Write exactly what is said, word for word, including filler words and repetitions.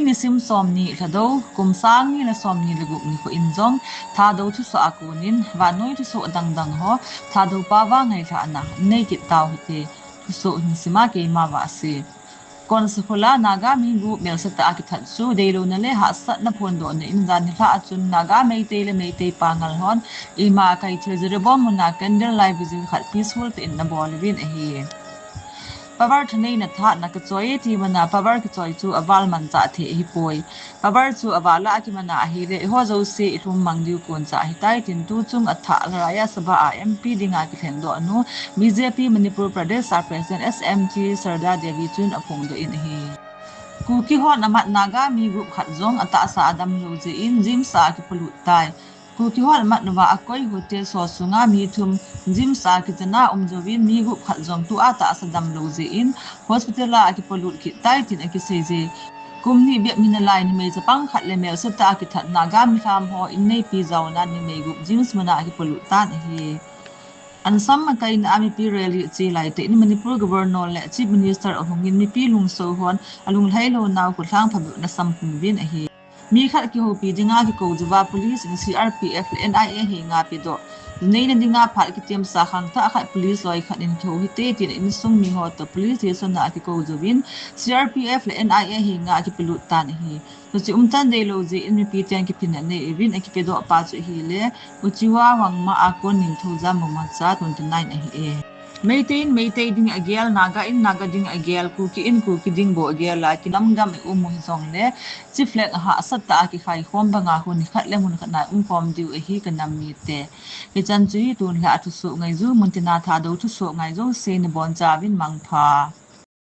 Nisim somni Thadou, kum sang ni le somni le gup nikho in jong Thadou thusoh a konin vannoi thusoh dangdang ho Thadou pao va ngailhahna nei kit tau hite. Thusoh hin sima keima va ase. Konsakhul a Naga mi gup melsetah a kithat chu deilouna le hahsatna phondohna in jan nilhah a chun Naga Meitei le Meitei Pangal hon ima Kaithel Jiribam muna candle light vigil khat peaceful tah in ana bol uvin ahi. Power thaneina thahatna kichoi e ti mana power kichoi chu aval manchah thei ahipoi. Power chu aval a kimana ahile eiho jouse ilhum mang diu koncha ahitai tin tuchung athah Rajya Sabha a M P dinga kilhengdoh nu B J P Manipur Pradesh a President S M T Sarada Devi chun aphongdoh in ahi. Kuki hon amat Naga mi gup khat jong atahsa a damlou jeh in JNIMS a akipolut tai. Kuki hon amat uva akoi hotel ho sunga mi thum JNIMS a kichena um jouvin mi gup khat jong tua tahsa damlou jeh in hospital a akipolut kit tai tin akisei je. Kum ni bep hi nalai numei chapang khat le melsetah a kithat Naga milham ho inneipi jaona numei gup JNIMS muna akipolut tan ahi. Ansam makaina a mipi rally che laitah in Manipur Governor le Chief Minister ahungin mipi lungso hon alunglhailou nau khutlhang phabep ana samphum uvin ahi. Mi khat kihoupi dinga kikou jouva police in C R P F le N I A henga pedoh. Neina dinga phat kitemsa khangthah khat police loi khat in kihou hite tin insung miho toh police station a kikou jouvin C R P F le N I A henga akipolut tan ahi. Chuche umchan deilou jeh in mipi ten kiphinna nei uvin akipedoh pa chu ahile Uchiwa Wangma a kon Ningthoujam Momocha twenty nine ahi e. Meitei in Meitei ding agel, Naga in Naga ding agel, Kuki in Kuki ding bou agel a kinam gam i um u hijongle, chi flag ahahsatah a kikhaikhom banga hun khat le mun khat na umkhom diu ahi kanam mite. Hichan chu hi tunlhah a thusoh ngaiju, muntina Thadou thusoh ngai jouse nabonchauvin mangpha.